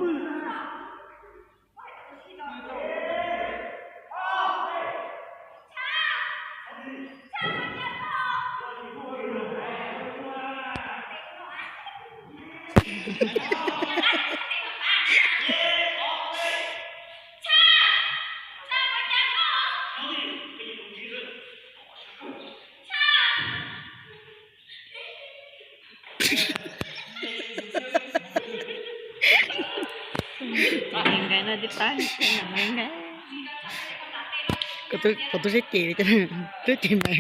Nqa no tib pab nqa. Kuv twb ces li cas, twb ces mas.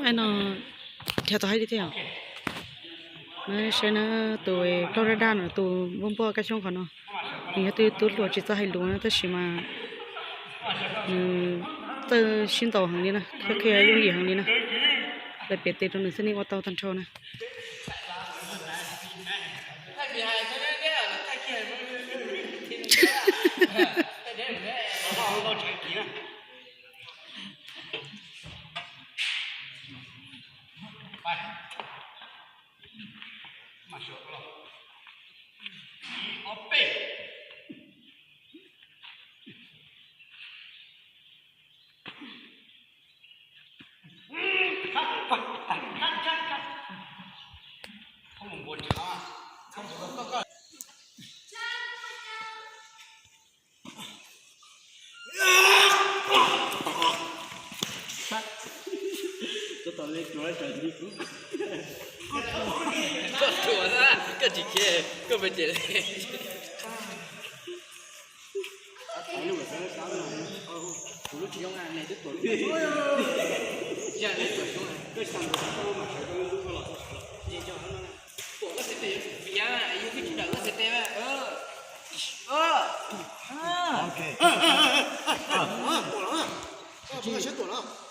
Ai no, yog tau hais li thiab. Saib na, tus plaub daj daj no, tus npauj npauj kab xyoob qhov no, nws yog tus tub hluas tsis txawj hais lus na, tab sis mas nws txawj sib ntaus heev li na, qhia yooj yim heev li na. Lawv piav tes rau nws xwb nws ua tau tag nrho na. Koj tuag na, koj tsis khiav, koj pes ces li.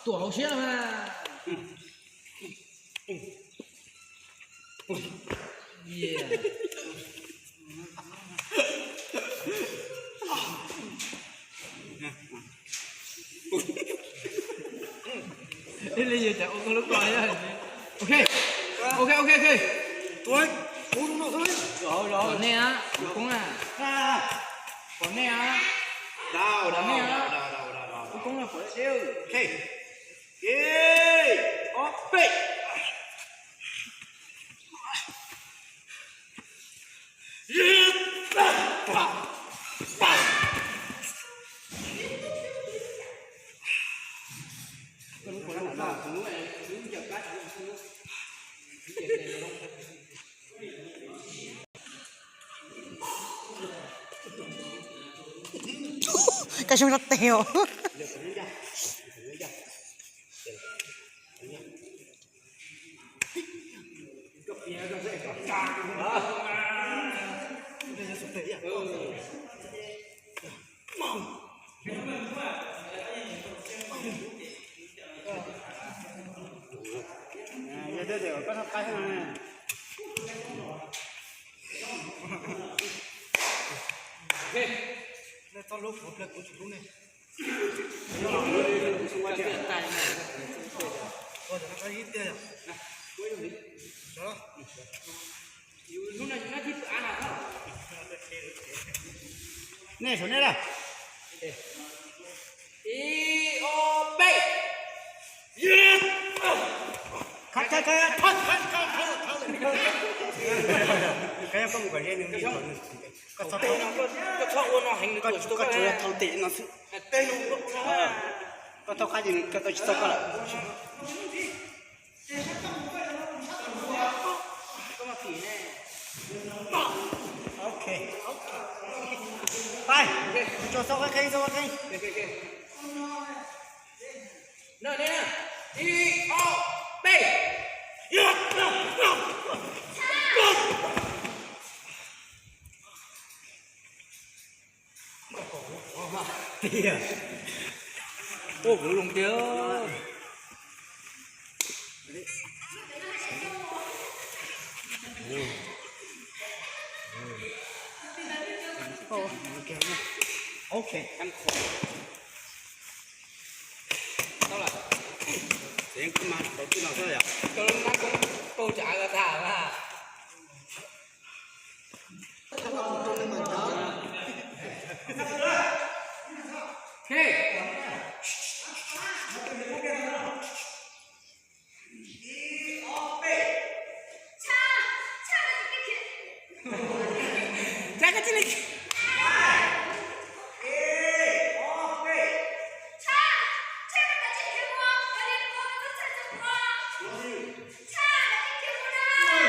Tuam hauv siab mas. Li yus cas ua koj lub ko. Ok, ok, ok, ok. Pom nej a, pom nej a. Pom nej a. Ua koob no pom deb. Ib, ob, peb. Kab xyoob sab tes os. Nej saum nej na. Ib, ob, peb. Koj txhob ua no heev, koj tsuas yog thau tes no xwb. Koj tau qab ces koj tau tsis tau koj lawm. Sau qeeb, sau qeeb. Ib, ob, peb. Tiag. Ua kuv loo tiag. Ok. Tau lawm. Tsev kuj mas tau twb no xwb yom. Tau lub nab koob pauj tsav ko tag na.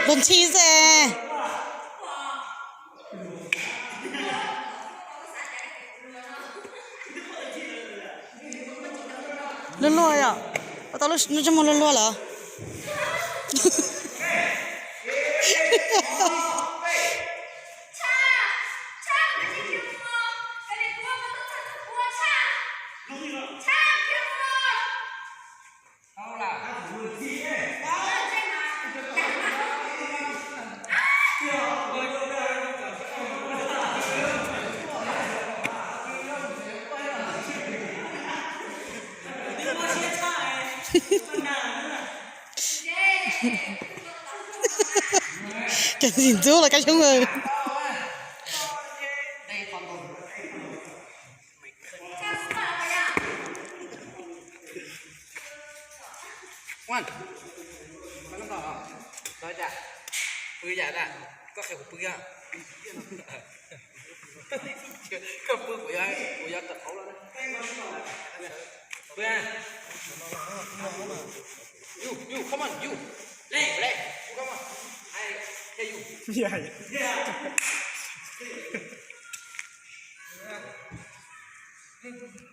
Luag ntxhi xwb. Luag luag yom? Ua tau lub ntsej muag luag luag lawm. Cov ntxim ntxub los kab xyoob. Pw yam, koj qhia kuv pw. Koj pw kuv yuav, kuv yuav tawm hauv los. Pw. You, you, come on, you. Play, play. You come on. I tell you.